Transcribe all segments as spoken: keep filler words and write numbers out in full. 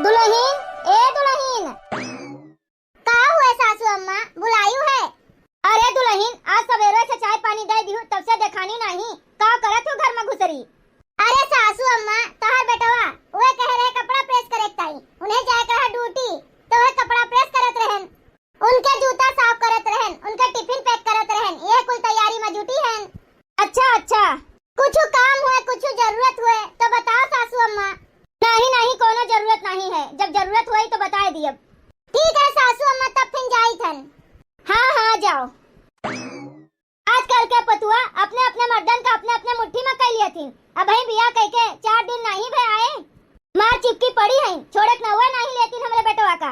दुलहिन, ए दुलहिन। का हुए सासू अम्मा, बुलायु है? अरे दुलहिन, आज सबेरे से चाय पानी दे दिहु, तब से देखानी नाही। का करत हो घर में घुसरी? अरे सासू अम्मा, तोहर बेटवा, वे कहे रहे कपड़ा प्रेस करे के ताई, उन्हें जाए के रहा ड्यूटी, तो वे कपड़ा प्रेस करत रहन। उनके जूता साफ करत रहन, उनके टिफिन पैक करत रहन, यह कुल तैयारी में जुटी हन। अच्छा, अच्छा। कुछ काम हुए, कुछ जरूरत हुए तो बताओ सासू अम्मा। नहीं, नहीं, कोनो जरूरत नहीं है, जब जरूरत हुई तो बताए दियब। ठीक है सासू अम्मा, तब फिर जाई थन। हाँ, हाँ, जाओ। आजकल के पतुआ अपने अपने मर्दन का अपने अपने मुट्ठी में कई लियथिन। अबहीं बियाह कइके चार दिन नाहीं भय आए, मार चिपकी पड़ी हैं, छोड़े के नौवा नाहीं लेतिन हमरे बेटवा का।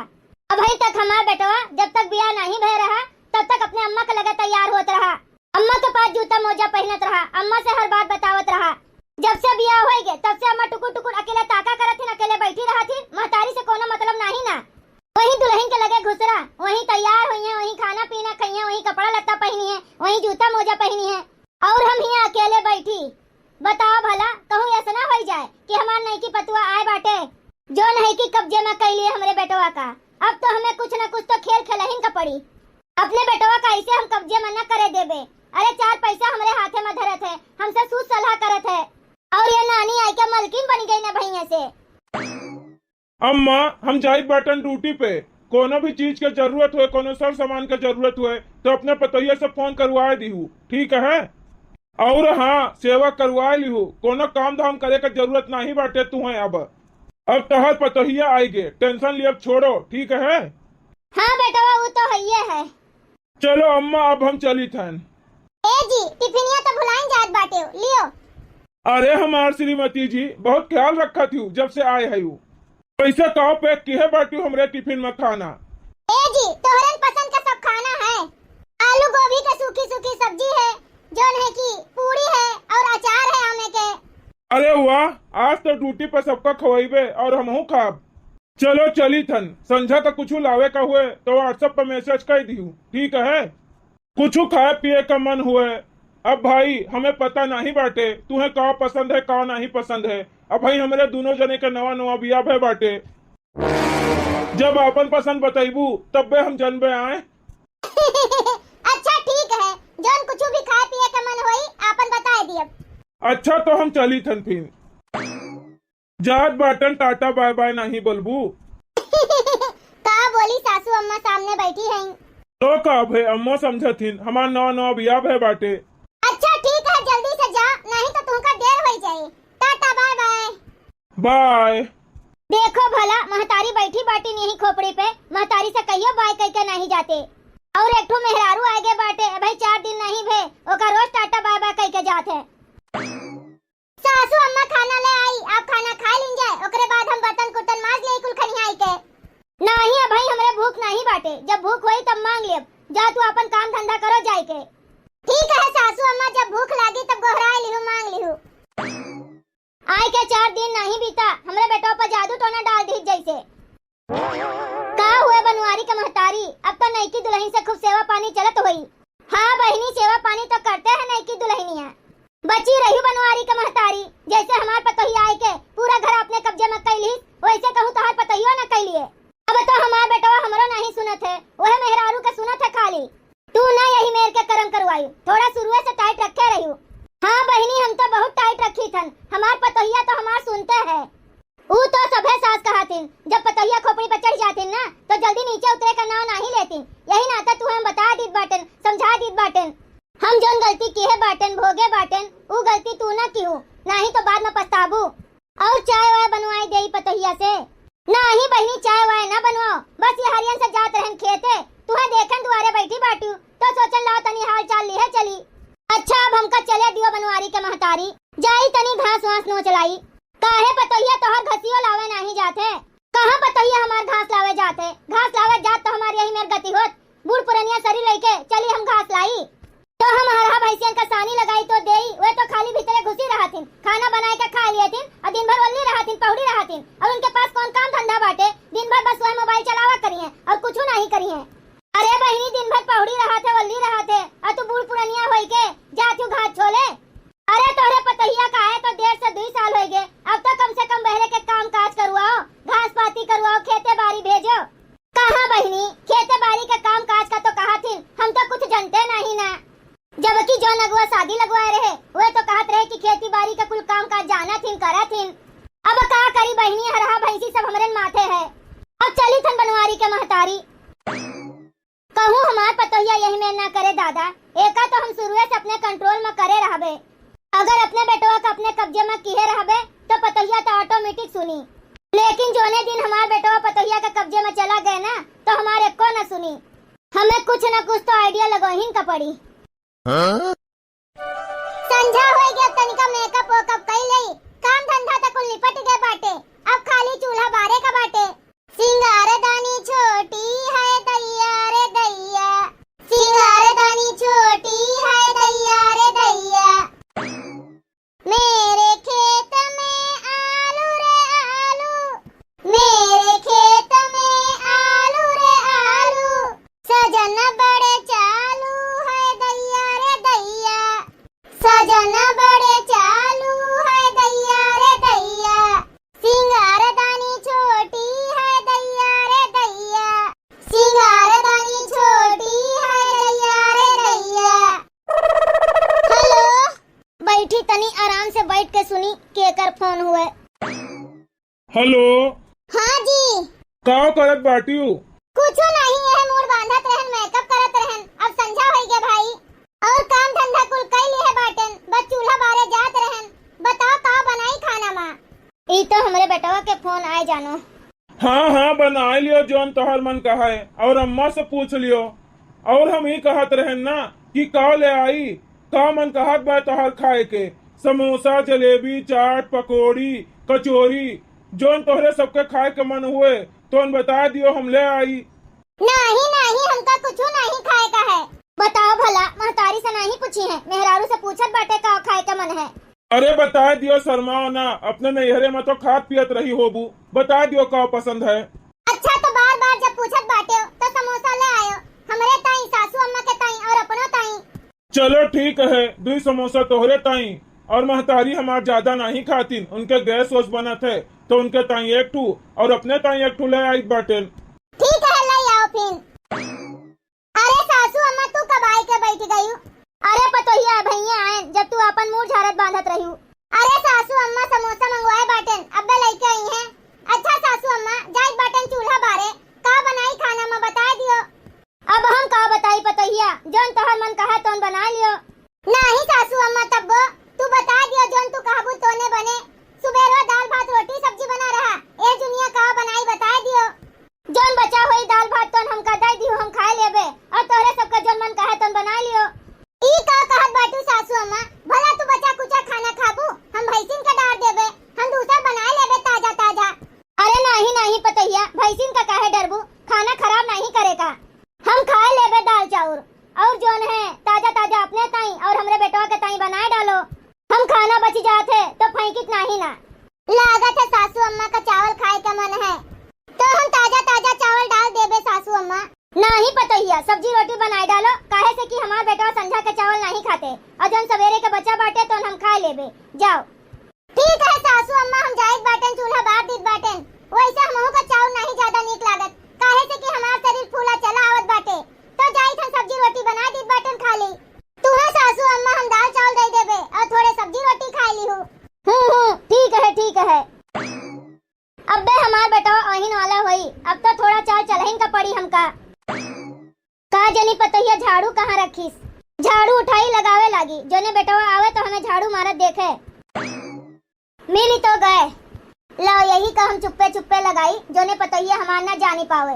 अबहीं तक हमार बेटवा जब तक बियाह नाहीं भय रहा, तब तक अपने अम्मा के लगे तैयार होत रहा, अम्मा के पास जूता मोजा पहिनत रहा, अम्मा से हर बात बतावत रहा। जब से बियाह होई गे, तब से अम्मा टुकुर टुकुर अकेले ताका करत हिन, अकेले बैठी रहत हिन, महतारी से कोनो मतलब नाहीं ना। वहीं दुलहिन के लगे घुसरा, वहीं तैयार होइहैं, वहीं खाना पीना खइहैं, वहीं कपड़ा लत्ता पहिनिहैं, वहीं जूता मोजा पहिनिहैं, और हम हियाँ अकेले बैठी। बताओ भला, कहूँ ऐसा ना होई जाए कि हमार नईकी पतुआ आए बाटे, जौन है कि कब्जे में कई लिए हमरे बेटवा का। अब तो हमें कुछ न कुछ तो खेल खेलहिन का पड़ी। अपने बेटवा का ऐसे हम कब्जे में न करे देबे। अरे, चार पैसा हमरे हाथे में धरत है, हमसे सूद सलाह करत है, और ये नानी आई के मलकिन बन गई न भैया से। अम्मा, हम जाइत बाटन ड्यूटी पे। कोनो भी चीज के जरूरत होए, कोनो सर सामान के जरूरत होए, तो अपने पतोहिया से फोन करवाए दिहू, ठीक है? और हाँ, सेवा करवाए लिहू, कोनो काम धाम करे के जरूरत नाहीं बाटे तुहें अब। अब तोहर पतोहिया आई गे, टेंशन लियब छोड़ो, ठीक है? हाँ बेटवा, वो तो हइये है। चलो अम्मा, अब हम चलित हन। ए जी, टिफिनिया तो भुलाइन जात बाटे, लियो। अरे हमार श्रीमती जी, बहुत ख्याल रखत हूँ जब से आए हयू। पैसा काव पैक किहे बाटू हमरे टिफिन में खाना? ए जी, तोहरन पसंद का सब खाना है। आलू गोभी का सूखी सूखी सब्जी है, जौन है कि पूड़ी है और अचार है आमे के। अरे वाह, आज तो ड्यूटी पर सबका खवाइबे और हमहू खाब। चलो चली थन, संझा का कुछ लावे का हुए तो WhatsApp पर मैसेज कर दियो, ठीक है? कुछ खाए पिए का मन हुए। अब भाई, हमें पता नहीं बाटे, तुहें का पसंद है, का नहीं पसंद है। अब भाई, हमरे दोनों जने के नवा नवा बियाह भय बाटे। जब आपन पसंद बतैबू, तब्बे हम जनबे आए। अच्छा, ठीक है, जौन कुछ भी खाए पिए के मन होई, आपन बताए दियब। अच्छा, तो हम चली थन फिर। जात बाटन, टाटा बाय बाय नहीं बोलबू? का बोली, सासू अम्मा सामने बैठी हैं। तो का भे, अम्मा समझत हिन, हमार नवा नवा बियाह भय बाटे। अच्छा ठीक है, जल्दी से जा, नहीं तो तुमका देर हो जाए। Tata bye bye. बाय। देखो भला, महतारी बैठी बाटी नहीं खोपड़ी पे, महतारी से कहियो बाय कह के नहीं जाते। और एक ठो मेहरारू आए गए बाटे, अबही चार दिन नहीं भे, ओका रोज टाटा बाय बाय कह के जात है। सासू अम्मा खाना ले आई, आप खाना खा लीन जाए, ओकरे बाद हम बर्तन कुर्तन माज ले कुल खनियाई के। नाही, अबही हमरे भूख नाही बाटे, जब भूख होई तब मांग लेब। जा तू आपन काम धंधा करो जाए के। ठीक है सासू अम्मा, जब भूख लागी तब गोहराए लिहू, मांग लिहू। आए के चार दिन नाही बीता, हमरे बेटवा पर जादू टोना डाल दी जैसे। का हुए बनवारी के महतारी, अब तो नईकी दुलहिन से खूब सेवा पानी चलत होई। हाँ बहिनी, सेवा पानी तो करते हैं नईकी दुलहिनिया। बची रही बनवारी के महतारी, जैसे हमार पतोहिया आए के पूरा घर अपने कब्जे में कैली, वैसे कहूँ तोहार पतोहियो न कैलिए। अब तो हमार बेटवा हमरो नहीं सुनत है, वह मेहरारू के सुनत है खाली। तू ना यही मेर के करम करवाई, थोड़ा शुरुए से टाइट रखे रही। हाँ बहिनी, हम तो बहुत टाइट रखी थन, हमार पतोहिया तो हमार सुनते है। ऊ तो सभे सास कहातिन, जब पतोहिया खोपड़ी पर चढ़ जातिन ना, तो जल्दी नीचे उतरे का नाव नाही लेतिन। यही नाता तू हम बता दीत बाटन, समझा दीत बाटन। हम जौन गलती किहे बाटन, भोगे बाटन, ऊ गलती तू ना किहू, नाही तो बाद में पछताबू। और चाय वाय बनवाई देई पतोहिया से। नाही बहिनी, चाय वाय ना बनवाओ, बस ये हरियन से जात रहन खेते, तुहे देखन दुआरे बैठी बाटू, तो सोचन लाओ तनी हाल चाल लिहे चली। अच्छा, अब हमका चले दियो बनवारी के महतारी, जाई तनी घास वास नोच लाई। काहे पतोहिया तोहर घसियो लावे नाही जात है? कहाँ पतोहिया हमार घास लावे जात है? घास लावे जात तो हमार यही मेर गति होत। बूढ़ पुरनिया सरी लइके चली हम घास लाई। तो हम हरहा भैंसियन का सानी लगाई तो देई, वे तो खाली भीतरे घुसी रहतिन, खाना बनाए के खा लियतिन और दिन भर ओल्ली रहतिन, पहुड़ी रहतिन। और उनके पास कौन काम धंधा बाटे? दिन भर बस वह मोबाइल चलावा करिहें और कुछ नहीं करिहें। अरे बहिनी, दिन भर पहुड़ी रहत है, ओल्ली रहत है, और तू बूढ़ पुरनिया होई के जात हूँ घास छोले। अरे तोहरे पतोहिया का आए तो डेढ़ से दुई साल होई गे, अब तो कम से कम बहरे के काम काज करुआओ, घास पाती करुआओ। सारी बहिनी हरहा भैंसी सब हमरे माथे है। अब चली थन बनवारी के महतारी। कहूँ हमार पतोहिया यही में ना करे दादा, एका तो हम शुरुए से अपने control में करे रहबे। अगर अपने बेटवा के अपने कब्जे में किहे रहबे तो पतोहिया तो automatic सुनी, लेकिन जोने दिन हमार बेटवा पतोहिया के कब्जे में चला गए ना तो हमार एको ना सुनी। हमें कुछ ना कुछ तो idea लगोहिन का पड़ी। हाँ? संझा होई गया, तनिका makeup वेकअप कई लेई, काम धंधा त कुल निपट गए बाटे, अब खाली चूल्हा बारे का बाटे। सिंगारदानी छोटी है दैया रे दैया, सिंगारदानी छोटी है दैया रे दैया। मेरे खेत में आलू रे आलू, मेरे खेत में आलू रे आलू, सजन बड़े चालू है दैया रे दैया, सजन बड़े चालू है दैया रे दैया। सिंगारदानी छोटी है दैया रे दैया, सिंगारदानी छोटी है दैया रे दैया। हेलो। बैठी, तनी आराम से बैठ के सुनी केकर फोन हुए। हेलो। हाँ जी। का करत बाटिउ? कुछो नहीं, यह मूड़ बांधत रहन, makeup करत रहन। अब संझा होई गे भाई, और काम धंधा कुल कई लिहे बाटेन, बस चूल्हा बारे जात रहन। बताओ का बनाई खाना मा? ई तो हमरे बेटवा के फोन आए जानो। हाँ हाँ, बनाए लियो जौन तोहर मन कहे, और अम्मा से पूछ लियो। और हम ही कहत रहन ना कि का ले आई, का मन कहत बा तोहर खाए के, समोसा, जलेबी, चाट, पकौड़ी, कचौरी, जौन तोहरे सबके खाए के मन हुए, तौन बता दियो, हम ले आई। नाही, नाही, हमका कुछू नाही खाए का है। बताओ भला, महतारी से नाही पूछी है, मेहरारू से पूछत बाटे का खाए के मन है। अरे बता दियो, शर्माओ ना, अपने नैहरे में तो खात पियत रही होबू, बता दियो का पसंद है। अच्छा, तो बार बार जब पूछत बाटे हो, तो समोसा ले आयो, हमरे ताई, सासू अम्मा के ताई और अपनो ताई। चलो ठीक है, दुई समोसा तोहरे ताई, और महतारी हमार ज्यादा नाही खातिन, उनके गैस वैस बनत है, तो उनके ताई एक ठू और अपने ताई एक ठू ले आइत बाटेन। ठीक है, ले आओ फिर। अरे सासू अम्मा, तू कब आए के बैठ गयू? अरे पतोहिया, भैया आयन, जब तू आपन मूड़ झारत बांधत रह्यू। अरे सासू अम्मा, समोसा मंगवाए बाटेन, अब्बे लइके आई हैं। अच्छा सासू अम्मा, जाइत बाटेन चूल्हा बारे, का बनाई खाना में बताए दियो। अब हम का बताई पतोहिया, जौन तोहर मन कहा तौन बना लियो। नाही सासू अम्मा, तब्बो तू बता दियो, जौन तू कहबू तोने बने। सुबेरो दाल भात रोटी सब्जी बना रहा, ए जुनिया का बनाई बताए दियो। जौन बचा होई दाल भात तौन हमका दे दियो, हम खाए लेबे, और तोहरे सबका जौन मन कहे तौन बना लियो। ई का कहत बाटू सासू अम्मा, भला तू बचा कुचा खाना खाबू, हम भैंसिन का डार देबे, हम दूसर बनाए लेबे ताजा ताजा। अरे नाही नाही पतोहिया, भैंसिन का काहे डरबू, खाना खराब नाही करे का, हम खाए लेबे दाल चाउर, और जौन है ताजा ताजा अपने ताई और हमरे बेटवा के ताई बनाए डालो। हम खाना बची जात है तो फेंकित नाही ना। लागत है सासू अम्मा का चावल खाए का मन है, तो हम ताजा ताजा चावल डाल देबे सासू अम्मा। नाही पतोहिया, सब्जी रोटी बनाए डालो, काहे से कि हमार बेटवा संझा के चावल नाही खाते, और जौन सवेरे के बचा बाटे तो हम खाए लेबे। जाओ। ठीक है सासू अम्मा, हम जाइत बाटेन, चूल्हा बार दीत बाटेन। वैसे हमहू का चाउर नाही ज्यादा नीक लागत, काहे से कि हमार शरीर फूला चला आवत बाटे, तो जाइत हम सब्जी रोटी बना दीत बाटेन खाली। तू है सासू अम्मा, हम दाल चावल दे देबे और थोड़े सब्जी रोटी खाए लीहू। हम्म हम्म, ठीक है ठीक है। अब्बे हमार बेटवा आहिन वाला होई, अब तो थोड़ा चाल चलहिन का पड़ी हमका। का जनी पतोहिया झाड़ू कहाँ रखिस? झाड़ू उठाई लगावे लागी, जोने बेटवा आवे तो हमें झाड़ू मारत देखे। मिली तो गए। लाओ यही का हम चुप्पे चुप्पे लगाई, जोने पतोहिया हमार ना जानी पावे।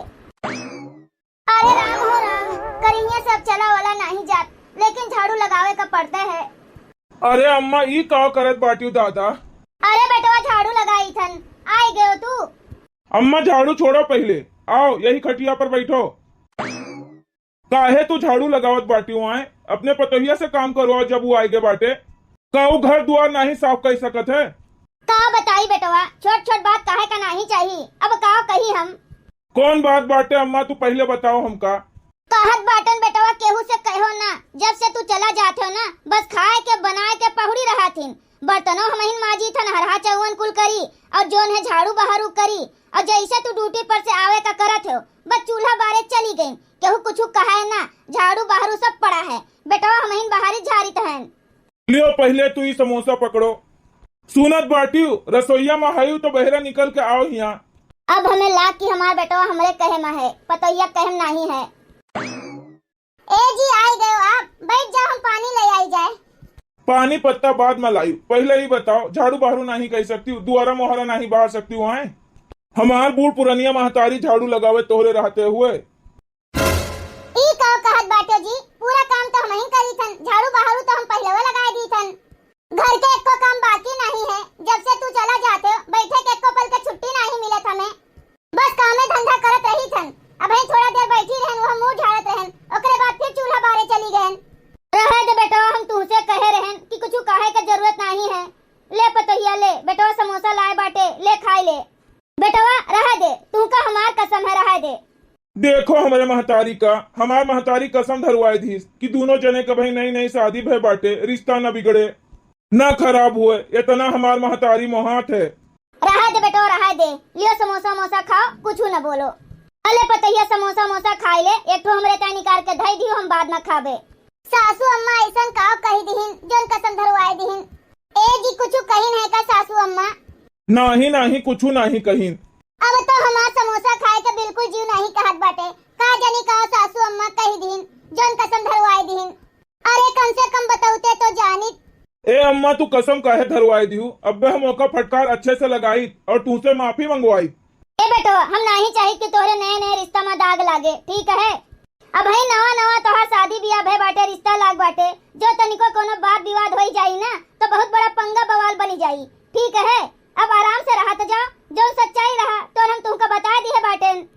अरे राम हो राम, करिया से अब चला वाला नाही जात, लेकिन झाड़ू लगावे का पड़ते है। अरे अम्मा, ई का करत बाटियो दादा? अरे बेटवा झाड़ू लगाई थन, आए गयो तू। अम्मा झाड़ू छोड़ो पहिले, आओ यही खटिया पर बैठो। काहे तू झाड़ू लगावत बाटियो आए? अपने पतोहिया से काम करवाओ जब वो आए गए बाटे। का ऊ घर दुआर नाही साफ कर सकत है? का बताई बेटवा, छोट छोट बात काहे का नाही चाही, अब का कही हम। कौन बात बाटे अम्मा, तू पहिले बताओ हमका। कहत बाटन बेटवा, केहू से कहो ना, जब से तू चला जात हो ना, बस खाए के बनाए के पहुड़ी रहत हिन। बर्तनो हमहिन माजी थन, हरहा चौवन कुल करी, और जोन है झाड़ू बहारू करी, और जैसे तू ड्यूटी पर से आवे का करत हो, बस चूल्हा बारे चली गई, केहू कुछ कहे ना, झाड़ू बहारू सब पड़ा है। बेटवा हमहिन बहारी झारित हन। लियो पहिले तू ई समोसा पकड़ो। सुनत बाटिउ, रसोइया मा हइउ तो बहरा निकल के आओ हियाँ। अब हमें लाग कि हमार बेटवा हमरे कहे मा है, पतोहिया कहे मा नाहीं है। ए जी, आइ गयो आप, बैठ जाओ, हम पानी ले आई जाए। पानी पत्ता बाद मा लाइउ, पहिले ई बताओ, झाड़ू बहारू नाहीं कइ सकतिउ, दुआरा मोहरा नाहीं बहार सकतिउ आए? हमार बूढ़ पुरनिया महतारी झाड़ू लगावे तोहरे रहते हुए। ई का कहत बाटे जी, पूरा काम तो हमहीं करीथन, झाड़ू बहारू तो हम पहिलवे लगाए दीथन। घर के एको काम बाकी नाहीं है, जब से तू चला जाते हो, बैठे के एको पल के छुट्टी नाहीं मिलत हमें। बस कामे धंधा करत रहीथन। अबहीं थोड़ा देर बैठी रहन, वह मुँह झाड़त रहन, ओकरे बाद फिर चूल्हा बारे चली गयन। रहे दे बेटवा, हम तुहसे कहे रहन कि कुछु कहे के जरूरत नाहीं है। ले पतोहिया ले, बेटवा समोसा लाए बाटे, ले खाए ले। बेटवा रहे दे, तुहका हमार कसम है, रहे दे। देखो हमरे महतारी का, हमार महतारी कसम धरवाए दीस कि दूनो जने के भाई नई नई शादी भय बाटे, रिश्ता न बिगड़े, न खराब हुए, इतना हमार महतारी मोहात है। रहे दे बेटो, रहे दे, लियो समोसा वमोसा खाओ, कुछु न बोलो। अले पतोहिया समोसा वमोसा खाए ले, एक ठो हमरे ताई निकाल के धई दियो, हम बाद में खाबे। सासू अम्मा ऐसन का कही दिहिन, जोन कसम धरवाए दिहिन? ए जी, कुछु कहिन है का सासू अम्मा? नाहीं, नाहीं, कुछु नाहीं कहिन। अब तो हमार समोसा खाए के बिल्कुल जीव नाहीं कहत बाटे। का जानी का सासू अम्मा कही दिहिन, जोन कसम धरवाए दिहिन। अरे, कम से कम बतौते तो जानित। ए अम्मा, तू कसम काहे धरवाए दिहू? अब्बे हम ओका फटकार अच्छे से लगाइत और तुहसे माफी मंगवाइत। ए बेटवा, हम नाहीं चाहित कि तोहरे नए नए रिश्ता में दाग लागे, ठीक है? अबहीं नवा नवा तोहार शादी बियाह भय बाटे, रिश्ता लाग बाटे, जो तनिको कोनो बात विवाद होई जाई ना, तो बहुत बड़ा पंगा बवाल बनी जाई, ठीक है? अब आराम से रहत जाओ, जौन सच्चाई रहा, तौन हम तुहका बताए दिहे बाटेन।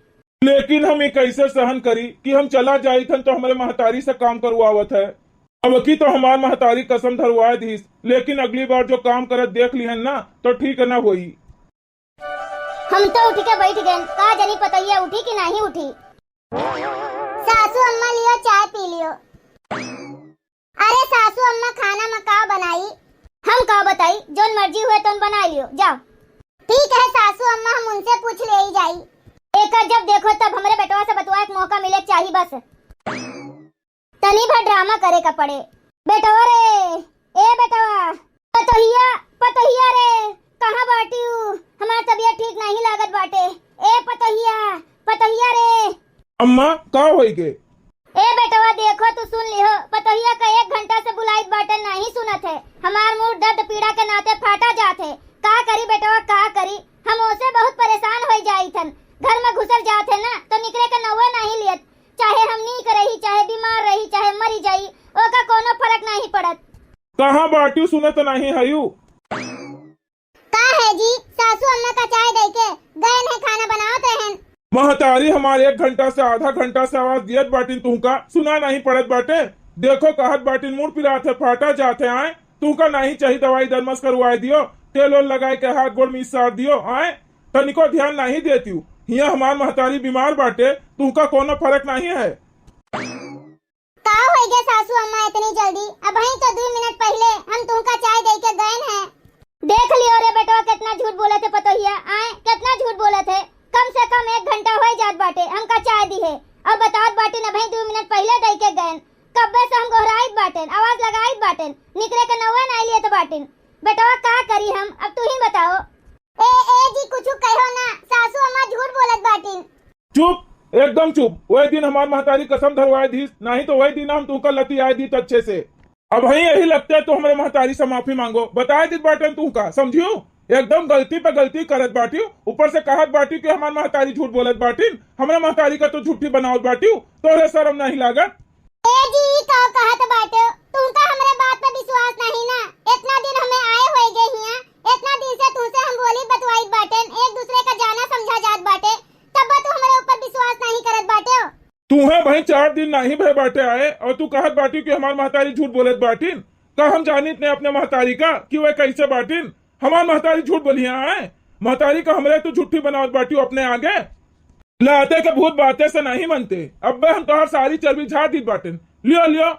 लेकिन हम ई कैसे सहन करी कि हम चला जाइत हन तो हमरे महतारी से काम करवावत है। अब की तो हमार महतारी कसम धरवाए दीस, लेकिन अगली बार जो काम करत देख लिहन ना तो ठीक ना होई। हम तो उठ के बैठ गए, का जानी पतोहिया उठी कि नाहीं उठी। सासू अम्मा लियो, चाय पी लियो। अरे सासू अम्मा, खाना में का बनाई? हम का बताई, जोन मर्जी हुए तोन बनाई लियो, जाओ। ठीक है सासू अम्मा, हम उनसे पूछ ले ही जाई। एकर जब देखो तब हमरे बेटवा से बतुआए के मौका मिले के चाही बस। तनी भर ड्रामा करे का पड़े। बेटवा रे, ए बेटवा, पतोहिया, पतोहिया रे, कहाँ बाटिउ? हमार तबीयत ठीक नाहीं लागत बाटे। ए पतोहिया, पतोहिया रे। अम्मा, का होई गे? ए बेटवा, देखो तू सुन लिहो, पतोहिया का एक घंटा से बुलाइत बाटे, नाहीं सुनत है। हमार मुंह दर्द पीड़ा के नाते फाटा जात है। का करी बेटवा, का करी? हम ओसे बहुत परेशान होई जाइत हन। घर में घुसल जात है ना, तो निकले के नौवे नाहीं लियत। चाहे हम नीक रही, चाहे बीमार रही, चाहे मरी जाई, ओका कोनो फर्क नाहीं पड़त। कहाँ बाटिउ, सुनत नाहीं हयू? का है जी, सासू अम्मा का चाय दे के गयन है, खाना बनावत रहन। महतारी हमार एक घंटा से, आधा घंटा से आवाज दियत बाटिन तुहका, सुना नाहीं पड़त बाटे। देखो कहत बाटिन मुड़ पिरात है, फाटा जात है, आए तुहका नाहीं चाही दवाई दरमस करवाए दियो, तेल ओल लगाए के हाथ गोड़ मीस सार दियो, आए तनिको ध्यान नाहीं देतिउ। हियाँ हमार महतारी बीमार बाटे, तुहका कोनो फर्क नाहीं है। का होई गे सासू अम्मा इतनी जल्दी? अबहीं तो दुई मिनट पहिले हम तुहका चाय दे के गयन है। देख लियो रे बेटवा, कितना झूठ बोलत है पतोहिया, आए, कितना झूठ बोलत है। कम से कम एक घंटा होई जात बाटे, हमका चाय दिहे, और बतावत बाटिन अबहीं दुई मिनट पहिले दे के गयन। कब्बे से हम गोहराइत बाटेन, आवाज लगाइत बाटेन, निकले के नौवे नाहीं लियत बाटिन। बेटवा का करी हम, अब तू ही बताओ। ए, ए जी, कुछु कहो ना, सासू अम्मा झूठ बोलत बाटिन। चुप, एकदम चुप। वही दिन हमार महतारी कसम धरवाए दीस, नाहीं तो वही दिन हम तुहका लतियाए दीत अच्छे से। अबहीं यही लगते तो हमरे महतारी से माफी मांगो, बताए दीत बाटेन तुहका, समझियो? एकदम गलती पे गलती करत बाटिउ, ऊपर से कहत बाटिउ कि हमार महतारी झूठ बोलत बाटिन, हमरे महतारी का तो झूठी बनावत बाटिउ, तोहरे शर्म नाहीं लागत? ए जी, ई का कहत बाटे? तुमका हमरे बात पे विश्वास नाहीं ना? इतना दिन हमें आए होए गए हियां, इतना दिन से तुमसे हम बोली बतवाइत बाटेन, एक दूसरे का जाना समझा जात बाटे, तब तू हमरे ऊपर विश्वास नाहीं करत बाटे। तुहे भाई चार दिन नाहीं भय बाटे आए और तू कहत बाटी कि हमार महतारी झूठ बोलत बाटिन। का हम जानित नहीं अपने महतारी का कि वह कैसे बाटिन? हमार महतारी झूठ बोलिया आए, महतारी का हमरे तू झूठी बनावत बाटिउ अपने आगे। लाते के भूत बाते से नाहीं मनते। अब्बे हम तोहार सारी चर्बी झाड़ दीत बाटेन। लियो, लियो।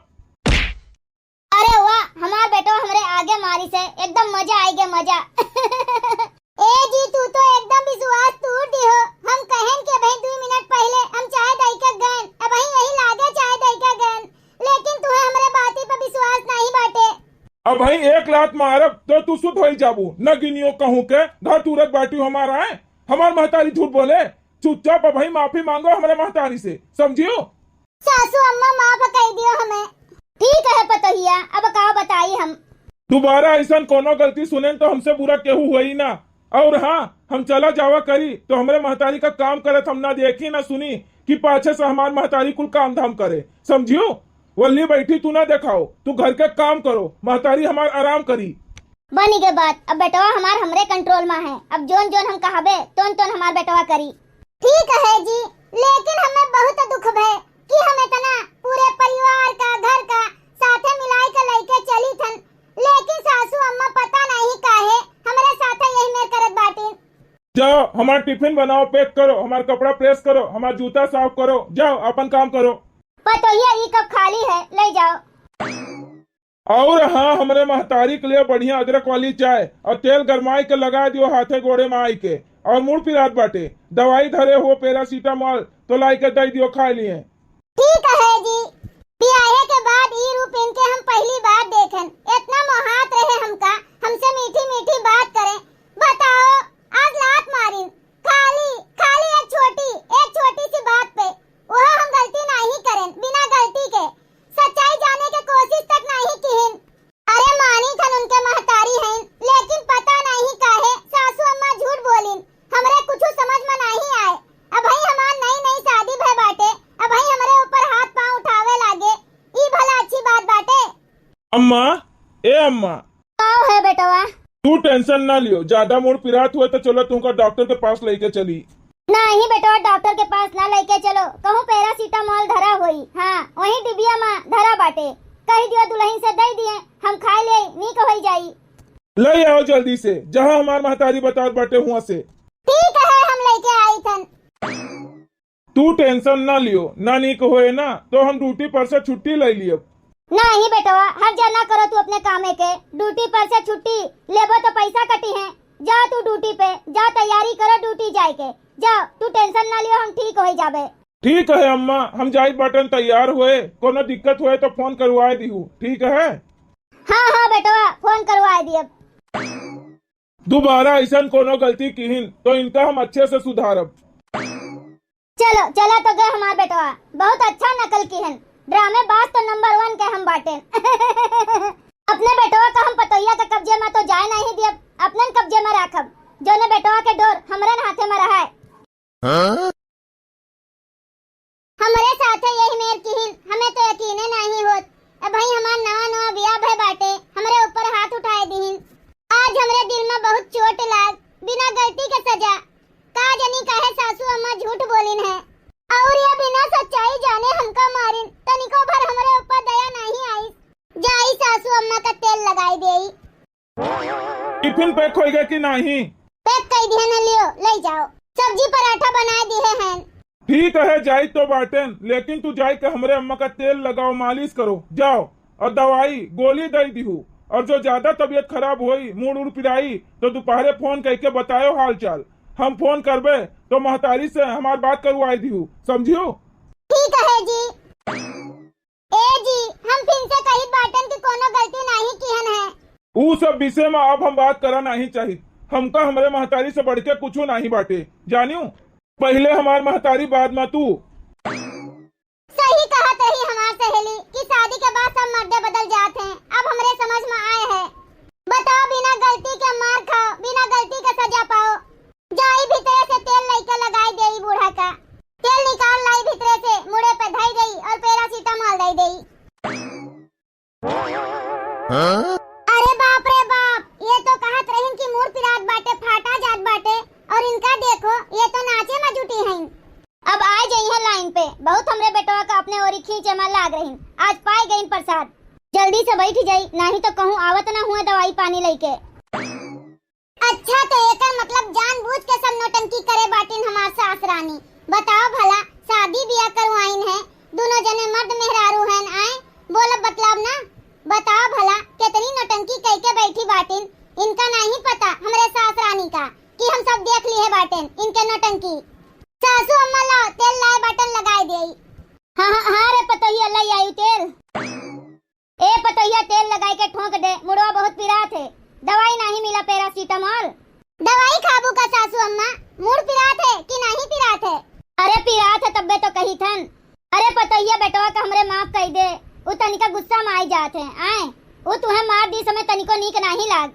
अरे वाह, हमार बेटो हमरे आगे मारी से एकदम मजा आई गे, मजा। ए जी, तू तो एकदम विश्वास तोड़ दिहो। हम कहेन कि अबहीं दुई मिनट पहिले हम चाय दई के गएन, अबहीं यही लागे चाय दई के गएन, लेकिन तुहे हमरे बाती पे विश्वास नाहीं बाटे। अब भाई एक लात मारब तो तू सुध होई जाबू। न गिनियो कहूँ के घर तूरत बाटी हमार आए, हमार महतारी झूठ बोले। चुपचाप अबही माफी मांगो हमरे महतारी से, समझियो? सासू अम्मा माफ कई दियो हमें। ठीक है पतोहिया, अब का बताई हम। दोबारा ऐसन कोनो गलती सुनेन तो हमसे बुरा केहू होई ना। और हाँ, हम चला जावा करी तो हमरे महतारी का काम करत हम ना देखी ना सुनी कि पाछे से हमार महतारी कुल काम धाम करे, समझियो? वल्ली बैठी तू ना देखाओ, तू घर के काम करो, महतारी हमार आराम करी। बनी के बात, अब बेटवा हमार हमरे कंट्रोल मा है, अब जोन जोन हम कहबे तोन तोन हमार बेटवा करी। ठीक है जी, लेकिन हमें बहुत दुख भय कि हम इतना पूरे परिवार का, घर का साथे मिलाई के लइके चली थन, लेकिन सासू अम्मा पता नहीं काहे हमरे साथे यही मेर करत बाटिन। जाओ, हमार टिफिन बनाओ, पैक करो, हमार कपड़ा प्रेस करो, हमार जूता साफ करो, जाओ अपन काम करो। पतोहिया ई कप खाली है, ले जाओ। और हाँ, हमरे महतारी के लिए बढ़िया अदरक वाली चाय और तेल गरमाई के लगा दियो हाथे गोड़े मा आई के। और मुड़ पिरात बाटे, दवाई धरे हो पैरासिटामोल तो लाई के दई दियो, खाई लिए। ठीक है जी, बियाहे के बाद ई रूप इनके हम पहली बार देखेन। इतना मोहात रहे हमका, हमसे मीठी मीठी बात करें। बताओ, आज लात मारिन, खाली, खाली एक छोटी, एक छोटी सी बात पे, वह हम गलती नहीं करेन, बिना गलती के सच्चाई जाने के कोशिश तक नहीं किहिन। अरे मानी थन उनके महतारी हईन, लेकिन पता नहीं काहे सासू अम्मा झूठ बोलिन, हमरे कुछ समझ में नहीं आए। अबही हमार नई नई शादी भय बाटे, अबही हमरे ऊपर हाथ पाँव उठावे लागे, ई भला अच्छी बात बाटे? अम्मा, ए अम्मा। आओ है बेटवा। तू टेंशन ना लियो, ज्यादा मूड पिरात हुए तो चलो तुमका डॉक्टर के पास लेके चली। नहीं बेटवा, डॉक्टर के पास ना लेके चलो, कहूँ पैरासिटामोल धरा होई। हाँ, वही डिबिया मा धरा बाटे, कही दियो दुल्हन से दे दिए, हम खाए ले, नीक होई जाई। ले आओ जल्दी से, जहाँ हमार महतारी बतात बाटे हुआ से। ठीक है, हम लेके आई थन। तू टेंशन ना लियो, ना नीक होए ना तो हम ड्यूटी पर से छुट्टी ले लियब। नहीं बेटवा, हर जा ना करो तू अपने कामे के, ड्यूटी पर से छुट्टी लेबो तो पैसा कटी है। जा तू ड्यूटी पे, जा तैयारी करो ड्यूटी जाए के, जा तू टेंशन ना लियो, हम ठीक हो जाबे। ठीक है अम्मा, हम जाइत बाटन तैयार होए, कोनो दिक्कत होए तो फोन करवाए दिहू, ठीक है? हाँ हाँ बेटवा, फोन करवाए दियब। दोबारा ऐसन कोनो गलती किहिन तो इनका हम अच्छे से सुधारब। चलो, चला तो गए हमार बेटवा, बहुत अच्छा नकल किहन। ड्रामेबाज तो नंबर वन के हम बाटेन। अपने बेटवा का हम पतोहिया के कब्जे में तो जाए नहीं दियब, अपनन कब्जे में राखब। जोने बेटवा के डोर हमरे हाथे में रहे। हाँ? हमरे साथे यही मेर किहिन, हमें तो यकीने नहीं होत। ए भाई, हमार नवा नवा बियाह भय बाटे, हमरे ऊपर हाथ उठाए दिहिन। आज हमरे दिल में बहुत चोट लाग, बिना गलती के सजा। का जनी काहे सासू अम्मा झूठ बोलिन है, और ये बिना सच्चाई जाने हमका मारिन। तनिको भर हमरे ऊपर दया नहीं आई। जाई सासू अम्मा का तेल लगाई देई। टिफिन पैक होइगा कि नाही? पैक कई दिहन है, लियो, ले जाओ। सब्जी पराठा बनाए दिहे हैं। ठीक है, जाई तो बाटेन, लेकिन तू जाई के हमरे अम्मा का तेल लगाओ, मालिश करो, जाओ। और दवाई गोली दे दिहू, और जो ज्यादा तबीयत खराब होई, मूड उड़ पिराई, तो दोपहरे फोन करके बतायो हाल चाल। हम फोन करबे तो महतारी से हमार बात करवाए दिहू, समझियो? ठीक है जी। ए जी, हम फिर से कहित बाटन कि कोनो गलती नहीं किहन है। ऊ सब विषय में अब हम बात करा नहीं चाहित। हमका हमरे महतारी से बढ़ के कुछ नहीं बाटे, जानियो? पहले हमार महतारी, बाद में तू। सही कहत रही हमार सहेली कि शादी के बाद सब मर्दे बदल जात हैं। अब हमरे समझ में आए है। बताओ, बिना गलती के मार खाओ, बिना गलती के सजा पाओ। जाई भीतरे से तेल लइके लगाई देई बूढ़ा का। तेल निकाल लाई भीतरे से, मुड़े पे धई देई और पैरासिटामोल दई देई। अरे बाप रे बाप, ये तो कहत रहिन कि मूड़ पिरात बाटे, फाटा जात बाटे, और इनका देखो, ये तो नाचे में जुटी हैं। अब आ जइहे लाइन पे, बहुत हमरे बेटवा का अपने ओरी खींचे में लाग रहिन। आज पाए गइन प्रसाद। जल्दी से बैठ जाई, नहीं तो कहूँ आवत ना हुए दवाई पानी लइके। अच्छा, तो एकर मतलब जानबूझ के सब नौटंकी करे बाटिन हमार सास रानी। बताओ भला, शादी बियाह करवाइन है, दोनों जने मर्द मेहरारू हैं, आए बोलब बतलाब ना। बताओ भला, कितनी नौटंकी कइके बैठी बाटिन, इनका नहीं पता हमरे सास रानी का कि हम सब देख लिए बाटेन इनके नौटंकी। सासू अम्मा लाओ, तेल लाए बाटन लगाए देई। हाँ, हाँ, हाँ रे पतोहिया, लाई आई तेल। ए पतोहिया, तेल लगाई के ठोंक दे, मुड़वा बहुत पिरात है। दवाई नाहीं मिला paracetamol? दवाई खाबू का सासू अम्मा? मुड़ पिरात है कि नाहीं पिरात है? अरे पिरात है तब्बे तो कही थन। अरे पतोहिया, बेटवा का हमरे माफ कई दे, उ तनिका गुस्सा में आई जात है। आए, उ तुहें मार दी समय तनिको नीक नाहीं लाग।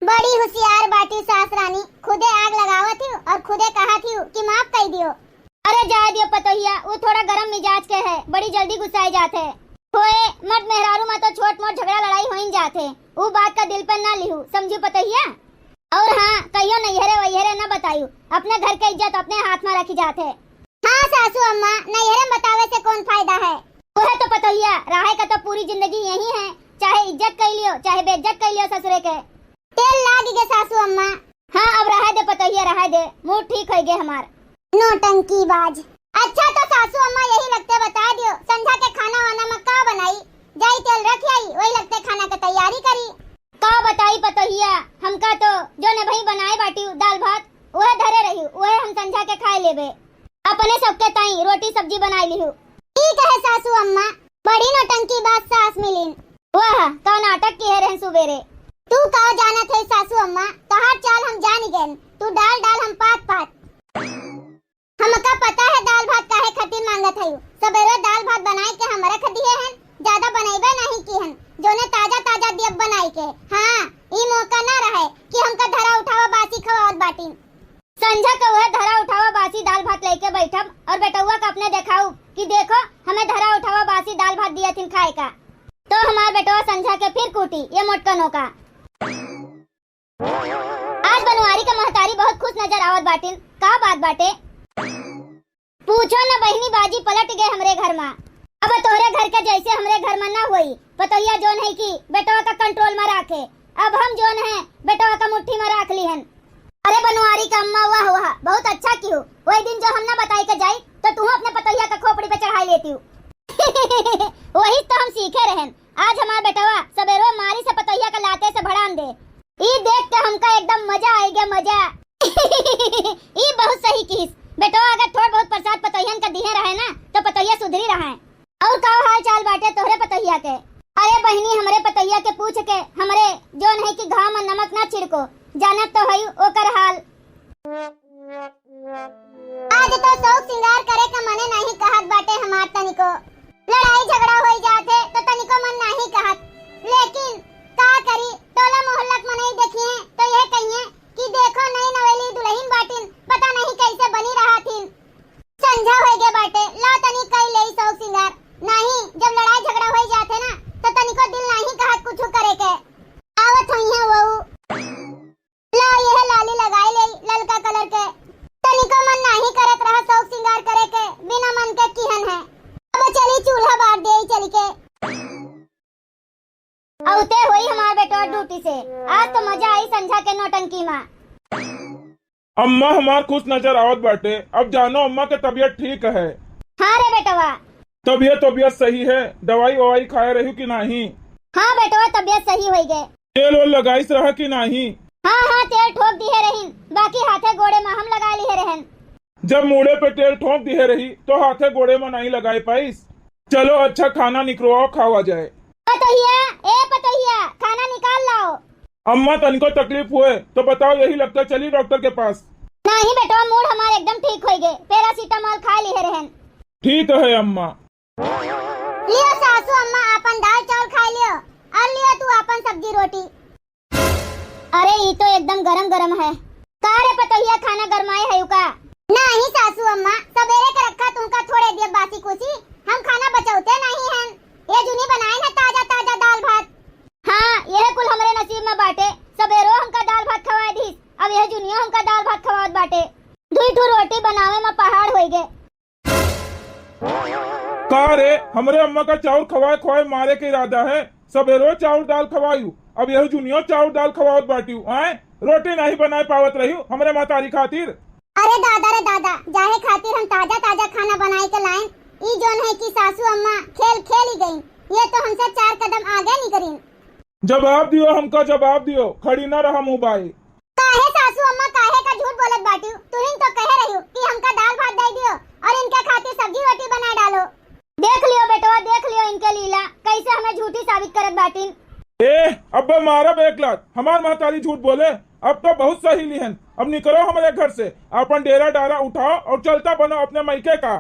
बड़ी हुसियार बाटी सास रानी, खुदे आग लगावत हिउ और खुदे कहत हिउ कि माफ कई दियो। अरे जाए दियो पतोहिया, उ थोड़ा गरम मिजाज के है, बड़ी जल्दी गुस्साए जात है। होए, मर्द मेहरारू मा तो छोट मोट झगड़ा लड़ाई होइन जात है, उ बात का दिल पर ना लिहू, समझू पतोहिया। और हाँ, कहियो नैहरे वैहरे ना बतायू, अपने घर के इज्जत अपने हाथ मा रखी जात है। हाँ सासू अम्मा, नैहरे में बतावे से कौन फायदा है? वह तो पतोहिया, रहे का तो पूरी जिंदगी यही है, चाहे इज्जत कई लियो, चाहे बेइज्जत कई लियो ससुरे के। तेल लाग गे सासू अम्मा। हाँ, अब रहे दे पतोहिया, रहे दे, मूड ठीक होई गे हमार। नौटंकीबाज। अच्छा तो सासू अम्मा, यही लगते बता दियो, संझा के खाना वाना में का बनाई? जाई तेल रख आई, वही लगते खाना के तैयारी करी। का बताई पतोहिया, हमका तो जो ने भई बनाए बाटी दाल भात, वह धरे रही, वह हम संझा के खाए लेबे। अपने सबके ताई रोटी सब्जी बनाई लिहू। ठीक है सासू अम्मा, बड़ी नौटंकीबाज सास मिलिन। वाह, का नाटक किहे रहन सुबेरे। तू का जानत है सासू अम्मा, तोहार चाल हम जानी गएन, तू डाल डाल हम पात पात। हमका पता है दाल भात काहे खातिर मांगत हयू। सबेरे दाल भात बनाए के हम रख दिए हन, ज्यादा बनैबे नहीं की हन, जोने ताजा ताजा दियब बनाए के। हाँ, ई मौका ना रहे कि हमका धरा उठावा बासी खवावत बाटिन। संझा के उहे धरा उठावा बासी दाल भात लेके बैठब और बेटउआ का अपने देखाऊ कि देखो, हमें धरा उठावा बासी दाल भात दिया थिन खाए का। तो हमार बेटवा संझा के फिर कूटी ये मोटकनो का। आज बनवारी का महतारी बहुत खुश नजर आवत बाटिन। का बात बाटे? पूछो न बहिनी, बाजी पलट गए हमरे घर मा। अब तोहरे घर के जैसे हमरे घर मा ना होई। पतोहिया जोन है कि बेटवा का कंट्रोल मा राखे, अब हम जोन है बेटवा का मुट्ठी मा राख ली हन। अरे बनवारी का अम्मा, वाह वाह, बहुत अच्छा किहू। वही दिन जो हम ना बताई के जाई तो तू अपने पतोहिया का खोपड़ी पे चढ़ाई लेती हूँ। वही तो हम सीखे रहन। आज हमार बेटवा सबेरो मारी से पतोहिया का लाते से भड़ान दे। ई देख के हमका एकदम मजा आई गया, मजा। ई बहुत सही किहिस। बेटवा अगर थोड़ बहुत प्रसाद पतोहियन का दिहे रहे ना, तो पतोहिया सुधरी रहे। और का हाल चाल बाटे तोहरे पतोहिया के? अरे बहिनी, हमरे पतोहिया के पूछ के, हमरे जोन है कि घाव में नमक ना छिड़को, जानत तो हई ओकर हाल। आज तो शौक सिंगार करे का मने नहीं कहत बाटे हमार तनिको। लड़ाई झगड़ा होई जात है तो तनिको मन नहीं कहत, लेकिन का करी, टोला मोहल्ला के मनई देखिए तो यह कहिए कि देखो नई नवेली दुल्हन बाटिन, पता नहीं कैसे बनी रहा थिन। संझा होई गे बाटे, ला तनी कई लेई शौक सिंगार। नहीं, जब लड़ाई झगड़ा होई जात है ना, तो तनिको दिल नहीं कहत कुछ करे के। आवत हुई है वो। ला, यह लाली लगाई लेई, ललका कलर के। तनिको मन नाही करत रहा शौक सिंगार करे के, बिना मन के किहन है। अब चली चूल्हा बार देई चली के। औते होई हमार बेटवा ड्यूटी से, आज तो मजा आई संझा के नौटंकी मा। अम्मा हमार खुश नजर आवत बाटे, अब जानो अम्मा के तबीयत ठीक है। हाँ रे बेटवा। तबीयत, तबीयत सही है, दवाई ववाई खाए रही कि नाही? हाँ बेटवा, तबीयत सही होई गए। तेल ओल लगाइस रहा कि नाही? हाँ, हाँ, तेल ठोक दिहे रहिन, बाकी हाथे गोड़े मा हम लगा लिहे रहन। जब मूड़े पे तेल ठोक दिहे रही, तो हाथे गोड़े मा नहीं लगाए पाइस। चलो अच्छा, खाना निकरवाओ, खावा जाए। पतोहिया, ए पतोहिया, खाना निकाल लाओ। अम्मा, तनिको तकलीफ हुए तो बताओ, यही लगता चली डॉक्टर के पास। नहीं बेटवा, मूड हमार एकदम ठीक होई गए, पैरासिटामोल खा लिहे रहन। ठीक है अम्मा। लियो सासू अम्मा, आपन दाल चावल खाई लियो, और लियो तू आपन सब्जी रोटी। अरे, ई तो एकदम गरम गरम है। का रे पतोहिया, खाना गरमाए है का? नाही सासू अम्मा, सबेरे के रखा तुमका थोड़े दिए बासी कुसी, हम खाना बचौते नहीं हैं। ये जुनी बनाए ना ताजा ताजा दाल भात। हाँ, यह कुल हमरे नसीब मा बाटे। सबेरो हमका दाल भात खवाए दीस, अब यह जुनियो हमका दाल भात खवावत बाटे। दुई ठो रोटी बनावे मा पहाड़ होई गए। का रे, हमरे अम्मा का चाउर खवाए खवाए मारे के इरादा है? सबेरो चाउर दाल खवायू, अब यहू जुनियो चाउर दाल खवावत बाटियू, आए? रोटी नहीं बनाए पावत रहियू हमरे महतारी खातिर। अरे दादा रे दादा, जाहे खातिर हम ताजा ताजा खाना बनाए के लाइन, ई जोन है कि सासू अम्मा खेल खेल ही गईं, ये तो हमसे चार कदम आगे निकरीं। जवाब दियो हमका, जवाब दियो, खड़ी ना रहा मुँह बाए। काहे सासू अम्मा, काहे का झूठ बोलत बाटियू? तुहिन तो कहे रहियू कि हमका दाल भात दे दियो और इनके खातिर सब्जी रोटी बना डालो। देख लियो बेटवा, देख लियो इनके लीला, कैसे हमें झूठी साबित कर मारब एक लात, हमार महतारी झूठ बोले, अब तो बहुत सही लिहन। अब निकरो हमरे घर से, आपन डेरा डारा उठाओ और चलता बनो अपने मइके का।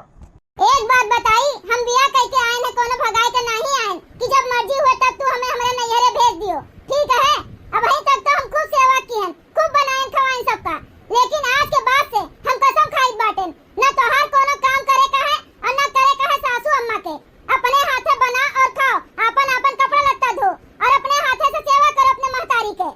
एक बात बताई, हम बियाह कइके आएन है, कोनो भगाए के नाहीं आएन कि जब मर्जी हुए तब तू हमें हमरे नैहरे भेज दियो, ठीक है? अबहीं तक तो हम खूब सेवा किहन, खूब बनाएन खवाएन सबका, लेकिन आज के बाद से हम कसम खाइत बाटेन, न तोहार कोनो काम करे का है और न करे का है सासू अम्मा के। अपने हाथे बना और खाओ, आपन आपन कपड़ा लत्ता धो और अपने हाथे से सेवा करो अपने महतारी के।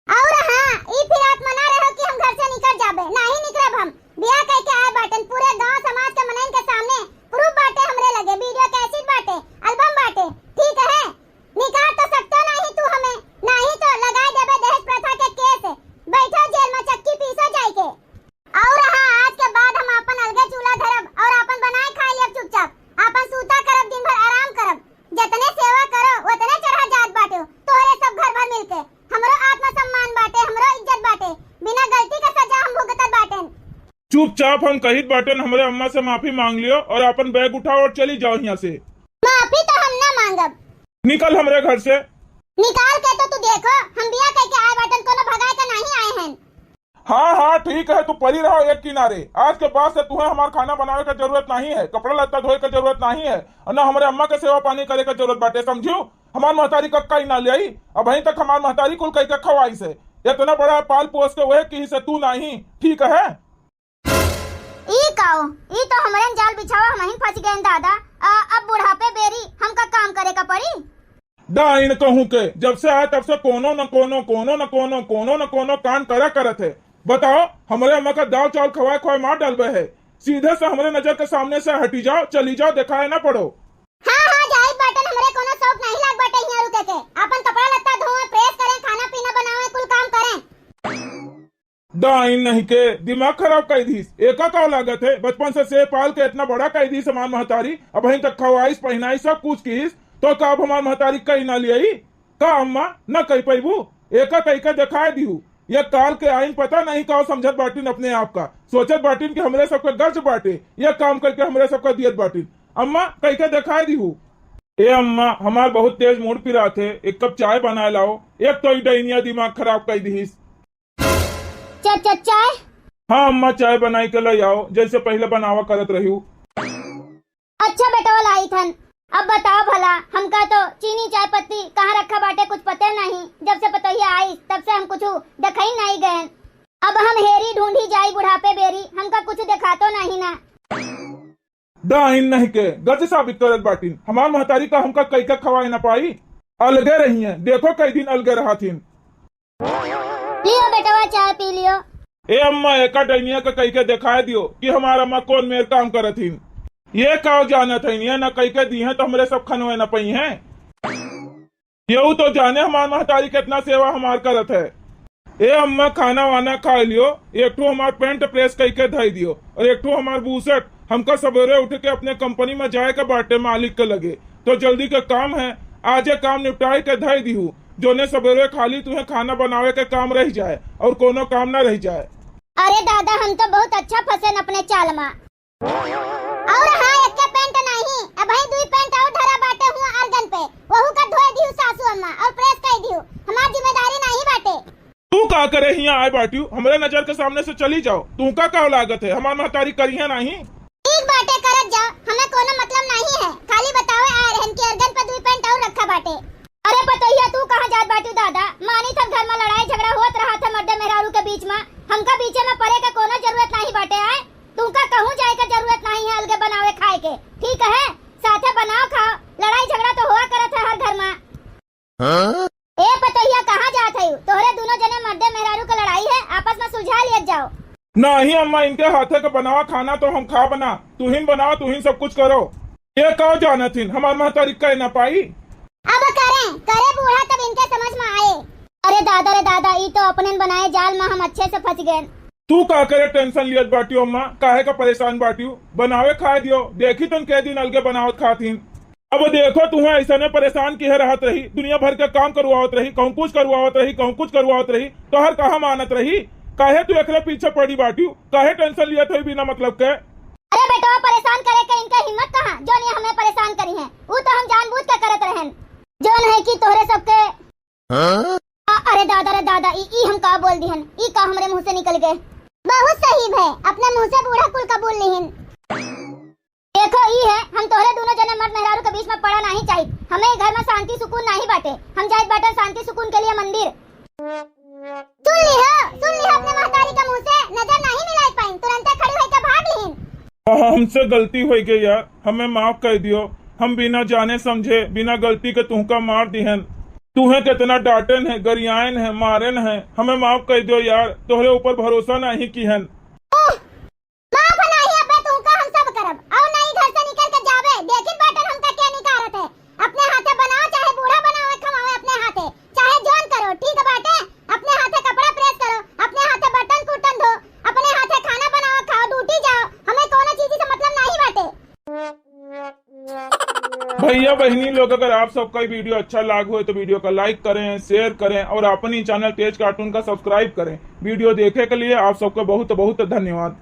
और हाँ, ई फिर आत्मा ना रहो कि हम घर से निकल जाबे, नाहीं निकलब हम। बियाह कइके आए बाटेन, पूरे गांव समाज के मनइन के सामने प्रूफ बाटे हमरे लगे, वीडियो कैसेट बाटे, एल्बम बाटे, ठीक है? निकाल तो सकतो नाहीं तू हमें, नाहीं तो लगाए देबे दहेज प्रथा के केस, बैठो जेल में चक्की पीसो जाइके। और हाँ, आज के बाद हम आपन अलगे चूल्हा धरब और आपन बनाए खाए लेब चुपचाप, आपन सूता करब, दिन भर आराम करब, जतने सेवा करो ओतने चढ़ा जात बाटे तोहरे सब घर भर मिलके। हमरो आत्मसम्मान बाटे, हमरो इज्जत बाटे, बिना गलती का सजा हम भुगतत बाटेन। चुपचाप हम कहित बाटेन, हमरे अम्मा से माफी मांग लियो और आपन बैग उठाओ और चली जाओ यहाँ से। माफी तो हम ना मांगब। निकल हमरे घर से। निकाल के तो तू देखो, हम बियाह कइके आए बाटेन, कोनो भगाए के नाहीं आए हैं। हाँ, हाँ, ठीक है, तू परी रहो एक किनारे। आज के बाद से तुहें हमार खाना बनावे के जरूरत नाहीं है, कपड़ा लत्ता धोए के जरूरत नाहीं है, और ना हमरे अम्मा के सेवा पानी करे के जरूरत बाटे, समझियो? हमार महतारी कक्का ही ना ले आई, अबहीं तक हमार महतारी कुल कइके खवाइस है। इतना बड़ा पाल पोस के वह किहिस है, तू नाहीं, ठीक है? ई काओ, ई तो हमरे न जाल बिछावा, हमहिन फंस गए दादा। आ, अब बुढ़ापे बेरी हमका काम करे का पड़ी। डाइन कहूँ के, जब से आए तब से कोनो न कोनो, कोनो न कोनो, कोनो न कोनो कांड करा करत है। बताओ, हमरे अम्मा का दाल चावल खवाए खवाए मार डालबे है। सीधे से हमरे नजर के सामने से हटी जाओ, चली जाओ, देखाए ना पड़ो। हाँ, हाँ, जाइत बाटन, हमरे कोनो शौक नाहीं लाग बाटे हियाँ रुके के। आपन कपड़ा लत्ता धोए, प्रेस करें, खाना पीना बनावे, कुल काम करें। डाइन नहीं के, दिमाग खराब कइ दीस। एका का लागत है, बचपन से से पाल के इतना बड़ा कइ दीस हमार महतारी, अबहीं तक खवाइस, पहिनाइस, सब कुछ कीस, तो का अब हमार महतारी कइ ना लियाई? का अम्मा, न कइ पइबू? एका कइ के देखाए दिहू। ये काल के आइन पता नहीं का समझत बाटिन अपने आप का, सोचत बाटिन कि हमरे सबके गर्ज बाटे, ये काम कइ के हमरे सबका दियत बाटिन। अम्मा, कइ के देखाए दिहू। ए अम्मा, हमार बहुत तेज मूड पिरात है, एक कप चाय बनाए लाओ। एक तो ई डइनिया दिमाग खराब कइ दीस। चा-, चा-, चाय? हाँ अम्मा, चाय बनाई के लइ आओ, जइसे पहिले बनावा करत रहिउ। अच्छा बेटवा, लाइत हन। अब बताओ भला, हमका तो चीनी चाय पत्ती कहाँ रखा बाटे, कुछ पते नहीं। जब से पतोहिया आइस, तब से हम कुछ देखइ नहीं गएन। अब हम हेरी ढूंढी जाई बुढ़ापे बेरी, हमका कुछ देखातो नहीं ना। डाइन नहीं के, गज साबित करत बाटिन। हमार महतारी का हमका कइ के खवाए ना पाई। अलगे रहिए, देखो कई दिन अलगे रहथिन। लियो बेटवा, चाय पी लियो। ए अम्मा, एका डइनिया के कइ के देखाए दियो कि हमार अम्मा कौन मेर काम करत हिन। ये का जानत हइन, ये ना कइ के दीहें तो हमरे सब खनवे ना पइहें। केहू तो जाने हमार महतारी कितना सेवा हमार करत है। ए अम्मा, खाना वाना खाए लियो, एक ठो हमार पैंट प्रेस कइ के धइ दियो और एक ठो हमार बूसट। हमका सबेरे उठ के अपने कंपनी में जाए के बाटे मालिक के लगे, तो जल्दी के काम है, आजे काम निपटाए के धइ दिहू। जोने सबेरे खाली तुहें खाना बनावे के काम रह जाए और कोनो काम ना रह जाए। अरे दादा, हम तो बहुत अच्छा फंसेन अपने चाल मा। और हाँ, एक्के पैंट नहीं, अबहीं दुई पैंट और धरा बाटे हुआ अर्गन पे, वहू का धोए दिहू सासू अम्मा और प्रेस कइ दिहू, हमार जिम्मेदारी नहीं बाटे। तू का करे हियाँ आए बाटिउ? हमरे नजर के सामने से चली जाओ। तू का का लागत है, हमार महतारी करिहे नहीं? ठीक बाटे, करत जाओ, हमें कोनो मतलब नहीं है, खाली बतावे आए रहन कि अर्गन पे दुई पैंट और रखा बाटे। अरे पतोहिया, तू कहाँ जात बाटिउ दादा? मानी तब घर में लड़ाई झगड़ा होत रहा था मर्दे मेहरारू के बीच में, हमका बीचे में पड़े के कोनो जरूरत नहीं बाटे। आए, तुमका कहूँ जाए के जरूरत नहीं है अलगे बनावे खाए के, ठीक है? साथे बनाओ खाओ, लड़ाई झगड़ा तो हुआ करत है हर घर में। हाँ? ए पतोहिया, कहाँ जात है? तोहरे दोनों जने मर्दे मेहरारू के लड़ाई है, आपस में सुलझा लियत जाओ। नहीं अम्मा, इनके हाथे के बनावा खाना तो हम खाब ना, तुहिन बनाओ, तुहिन सब कुछ करो। ये का जानत हिन, हमार महतारी कह ना पाई। अब करें, करे बूढ़ा तब इनके समझ में आए। अरे दादा रे दादा, ई तो अपने बनाए जाल में हम अच्छे से फंस गए। तू का करे टेंशन लियत बाटियो अम्मा, काहे का परेशान बाटियो? बनावे खाए दियो, देखी तुम के दिन अलगे बनावत खात हिन। अब देखो, तुहें ऐसने परेशान किहे रहत रही, दुनिया भर के काम करवावत रही, कहूँ कुछ करवावत रही, कहूँ कुछ करवावत रही, तोहर कहाँ मानत रही? काहे तू एकरे पीछे पड़ी बाटियो? काहे टेंशन लियत है बिना मतलब के? अरे बेटवा, परेशान करे के इनका हिम्मत कहाँ, जोन ये हमें परेशान करिहें? ऊ तो हम जानबूझ के करत रहन, जोन है कि तोहरे सबके हाँ? अरे दादा रे दादा, ई, ई हम का बोल दिहन, ई का हमरे मुँह से निकल गए। बहुत सही भय, अपने मुँह से बूढ़ा कुल कबूल लिहिन। देखो, ई है, हम तोहरे दुनो जने मर्द मेहरारू के बीच में पड़ा नाहीं चाहित। हमें ई घर में शांति सुकून नाहीं बाटे। हम जाइत बाटे शांति सुकून के लिए मंदिर। सुन लिहो, सुन लिहो अपने महतारी के मुँह से, नजर नाहीं मिलाए पाइन, तुरंते खड़ी होइके भाग लिहिन। हमसे गलती होइ गई यार, हमें माफ कर दियो। हम बिना जाने समझे, बिना गलती के तुहका मार दिहन। तुहें कितना डांटेन है, गरियाएन है, मारेन है, हमें माफ कर दियो यार, तोहरे ऊपर भरोसा नाहीं किहन। माफ नाही अबे तुमका हम सब करब। अउर नाही घर से निकल के जाबे। देखित बाटन हमका के निकारत है। अपने हाथे बनाओ, चाहे बूढ़ा बनावे, खवावे अपने हाथे। चाहे जौन करो, ठीक बाटे। अपने हाथे कपड़ा प्रेस करो, अपने हाथे बर्तन कुर्तन धो, अपने हाथे खाना बनाओ, खाओ, ड्यूटी जाओ। हमें कोनो चीज से मतलब नाही बाटे। भैया बहिनी लोग, अगर आप सबका ये वीडियो अच्छा लाग हो तो वीडियो का लाइक करें, शेयर करें और अपनी चैनल तेज कार्टून का सब्सक्राइब करें। वीडियो देखे के लिए आप सबका बहुत बहुत धन्यवाद।